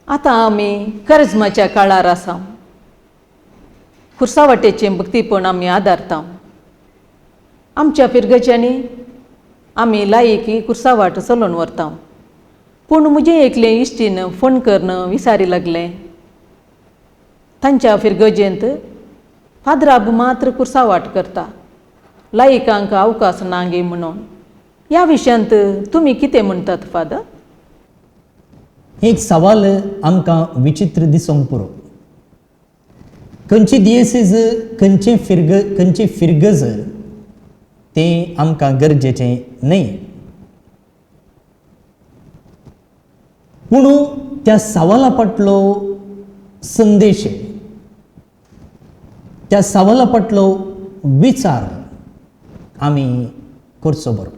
आतां आमी करजमाच्या काळार आसा. खुर्सावाटेचें भक्तीपण आमी आदारता. आमच्या फिरगज्यांनी आमी लायकी खुर्सावाट चलोवन व्हरता. पूण म्हजें एकलें इश्टीन फोन करून विचारी लागलें, तांच्या फिरगजेंत फादराब मात्र खुर्सावाट करता, लायकांक अवकाश ना गे म्हणून. ह्या विशयांत तुमी कितें म्हणटात फादर? एक सवाल आमकां विचित्र दिसूंक पुरो. खंयची दियेसीज, खंयचे खंयची फिरगज तें आमकां गरजेचें न्हय. पूण त्या सवाला फाटलो संदेश, त्या सवाला फाटलो विचार आमी करचो बरो.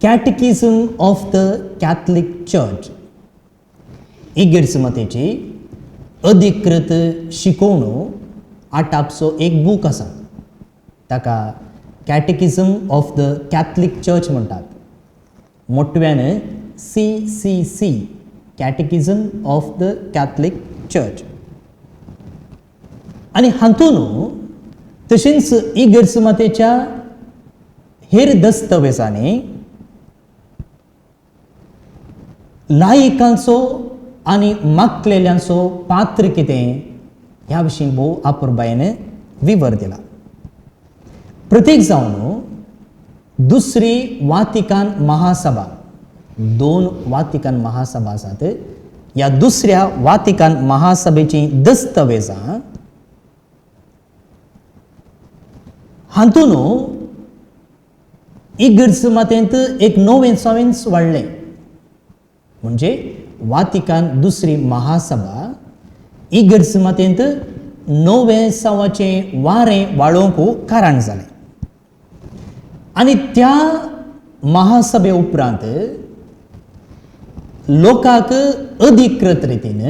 Catechism of the Catholic Church इगर्ज मातेची अधिकृत शिकोवणो आटापचो एक बूक आसा. ताका Catechism of the Catholic Church म्हणटात. मोटव्यान CCC, Catechism of the Catholic Church. आनी हातून तशेंच इगर्ज मातेच्या हेर दस्तवेजांनी लायकांचो आनी मागलेल्यांचो पात्र कितें ह्या विशीं भोव आपुरबायेन विवर दिला. प्रतीक जावन दुसरी वातिकान महासभा, दोन वातिकान महासभा आसात. ह्या दुसऱ्या वातिकान महासभेची दस्तवेजां हातून इगर्ज मातेंत एक नवें सवेंच वाडलें. म्हणजे वातिकान दुसरी महासभा इगर्ज मातेंत नवें सावाचें वारें वाळोवंक कारण जालें. आनी त्या महासभे उपरांत लोकांक अधिकृत रितीन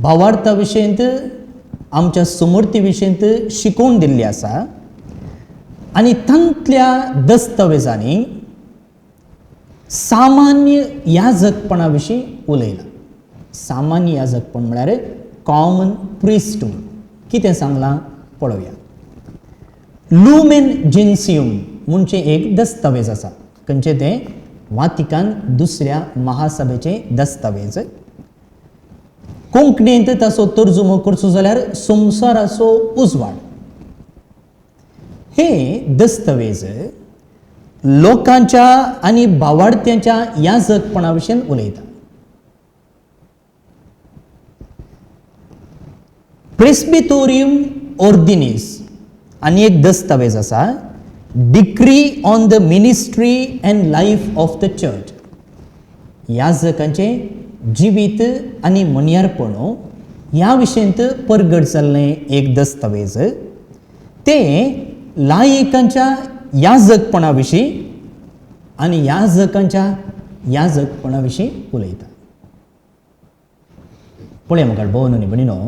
भावार्था विशयंत, आमच्या समर्थी विशयंत शिकोवन दिल्ली आसा. आनी तांतल्या दस्तवेजांनी सामान्य याजकपणा विशीं उलयलां. सामान्य याजकपण म्हळ्यार कॉमन प्रिस्टूड. कितें सांगलां पळोवया. लुमेन जेन्सियम म्हणचें एक दस्तावेज आसा. खंयचें तें? वातिकान दुसऱ्या महासभेचें दस्तावेज. कोंकणींत ताचो तर्जुमो करचो जाल्यार संवसाराचो उजवाड. हे दस्तावेज लोकांच्या आनी भावार्थ्यांच्या याजकपणा विशीं उलयता. प्रेस्बिटोरियम ऑर्दिनीस आनी एक दस्तावेज आसा, decree on the ministry and life of the church. याजकांचें जिवीत आनी मनियारपण ह्या विशयंत परगट जाल्लें एक दस्तावेज. तें लायकांच्या याजकपणा विशीं आनी याजकांच्या याजकपणा विशीं उलयता. पळय म्हाका भोवन आनी भयणीनो,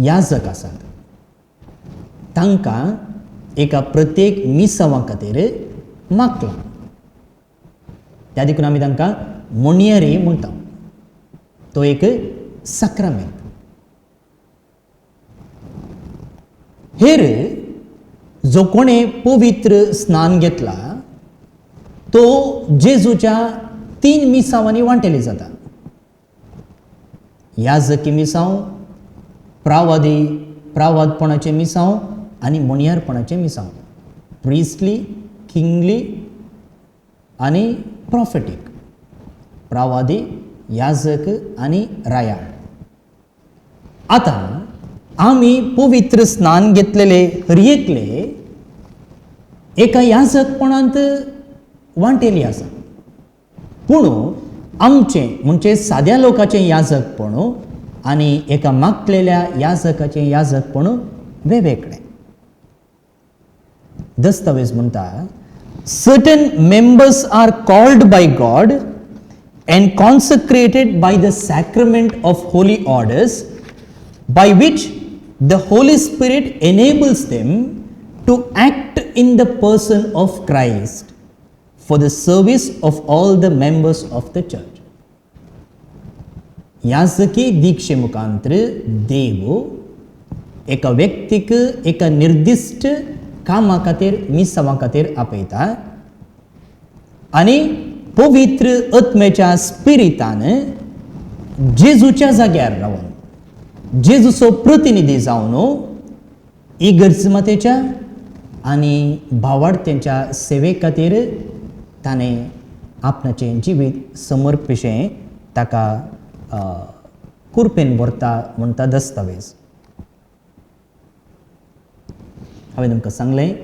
याजक आसात तांकां एका प्रत्येक मिसांवा खातीर मागलां. त्या देखून आमी तांकां मोणयेरी म्हणटा. तो एक साक्रामेंत. हेर जो कोणें पवित्र स्नान घेतला तो जेजूच्या 3 मिसांवांनी वांटेली जाता. याजकी मिसांव, प्रावादी प्रावादपणाचें मिसांव आनी मोणयारपणाचें मिसांव, प्रिस्टली, किंगली आनी प्रॉफेटीक, प्रावादी, याजक आनी रायाळ. आतां आमी पवित्र स्नान घेतलेले हर एकले एका याजकपणांत वांटेली आसा. पूण आमचें म्हणजे साद्या लोकांचें याजकपण आनी एका मागलेल्या याजकाचें याजकपण वेगवेगळें. दस्तावेज म्हणटा, certain members are called by God and consecrated by the sacrament of holy orders, by which the Holy Spirit enables them to act in the person of Christ for the service of all the members of the church. याजकी दीक्षे मुखांतर देव एका व्यक्तीक एका निर्दिश्ट कामा खातीर, मिसांवा खातीर आपयता आनी पवित्र आत्म्याच्या स्पिरितान जेजूच्या जाग्यार रावन, जेजूचो प्रतिनिधी जावन, इगर्ज मातेच्या आनी भावार्थ्यांच्या सेवे खातीर ताणें आपणाचें जिवीत समर्पिशें ताका कुरपेन व्हरता म्हणटा दस्तावेज. हांवें तुमकां सांगलें,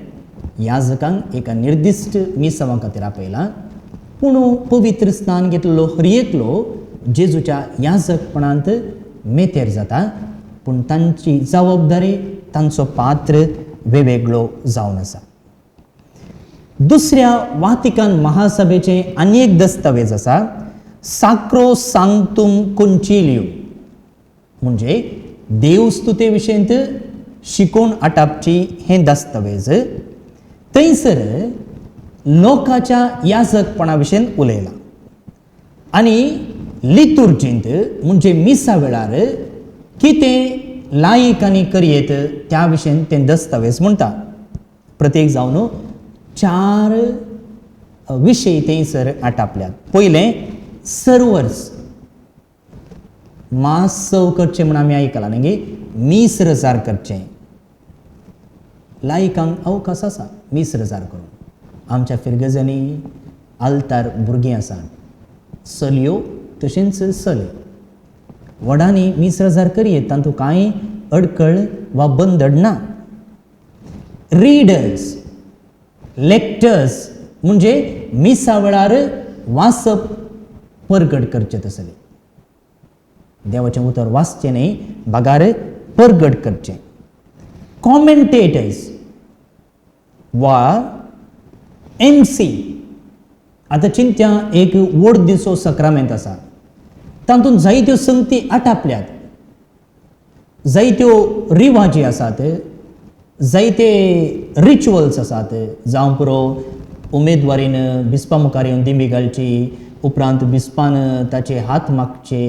याजकांक एका निर्दिश्ट मिसांवा खातीर आपयलां, पूण पवित्र स्नान घेतलेलो हर एकलो जेजूच्या याजकपणांत मेतेर जाता, पूण तांची जबाबदारी, तांचो पात्र वेगवेगळो जावन आसा. दुसऱ्या वातिकान महासभेचे आनी एक दस्तावेज आसा, साक्रो सांक्तुम कोंचिलियो, म्हणजे देवस्तुते विशयंत शिकोवन आटापची हें दस्तावेज. थंयसर लोकाच्या याजकपणा विशयन उलयलां आनी लितुर्जींत म्हणजे मिसा वेळार कितें लायक आनी करयेत त्या विशयन तें दस्तावेज म्हणटा. प्रत्येक जावन चार विशय थंयसर आटापल्यात. पयलें, सर्वर्स, मास करचें म्हूण आमी आयकलां न्ही, मीस रजार करचें. लायकांक अवकाश आसा मीस रजार करूंक. आमच्या फिरगजांनी आल्तार भुरगीं आसात, चलयो तशेंच चले. व्हडांनी मीस रजार करयेत, तातूंत कांय अडकळ वा बंदड ना. रिडर्स, लेक्टर्स म्हणजे मिसा वेळार वाचप परगट करचें, तसलें देवाचें उतर वाचचें न्ही, बगार परगट करचें. कॉमेंटेटर्स वा एम सी. आतां चिंत्या, एक व्हड दिसो सक्रामेंत आसा, तातूंत जायत्यो संगती आटापल्यात, जायत्यो रिवाजी आसात, जायते रिच्युअल्स आसात. जावं पुरो, उमेदवारीन बिस्पा मुखार येवन दिंबी घालची, उपरांत बिस्पान ताचे हात मागचे,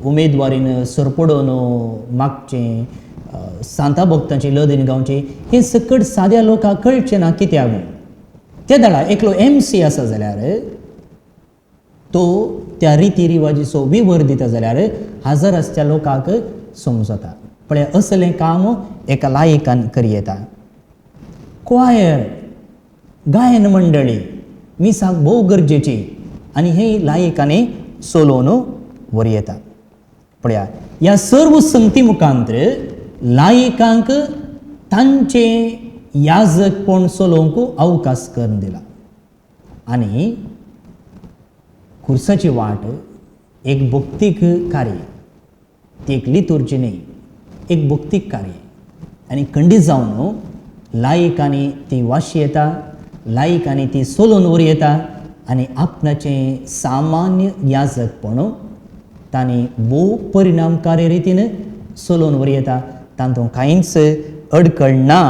उमेदवारीन सरपडोवन मागचें, सांता भक्तांची लदीन गावची, हें सकट साद्या लोकांक कळचें ना कित्याक म्हूण. ते वेळार एकलो एम सी आसा जाल्यार तो त्या रिती रिवाजीचो विवर दिता जाल्यार हजर आसच्या लोकांक समजता. पळय, असलें काम एका लायकान करयेता. क्वायर, गायन मंडळी मिसाक भोव गरजेची आनी हे लायकांनी चलोवन व्हरयेता. पळया, ह्या सर्व संगती मुखांतर लायकांक तांचे याजकपण चलोवंक अवकाश करून दिला. आनी खुर्साची वाट एक भक्तीक कार्य, ती एक लितुर्जी न्ही, एक भक्तीक कार्य. आनी खंडीत जावन लायकांनी ती वाशी येता, लायकांनी ती चलोवन व्हर येता आनी आपणाचें सामान्य याजकपण तांणी भोव परिणामकारी रितीन चलोवन व्हर येता. तातूंत कांयच अडकळ ना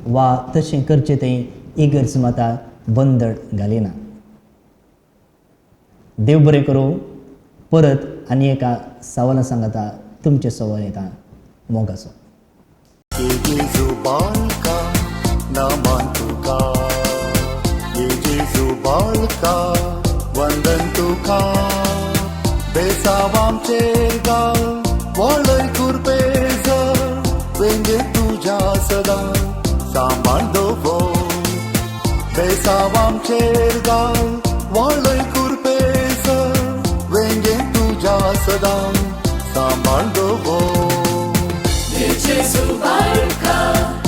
वा तशें करचें थंय इगर्ज माता बंदड घालिना. देव बरें करूं. परत आनी एका सवाला सांगता तुमचें सवाल येता. मोगाचो. ये जेजू बालका नमन तुका, ये जेजू बालका वंदन तुका. बेसांव आमचेर घाल वळय कुरपेज, वेंगे तुज्या सदां सांबाळ दवर. बेसांव आमचेर घाल वळय कुरपेज, वेंगे तुज्या सदां सांबाळ दवर. Gesù barca.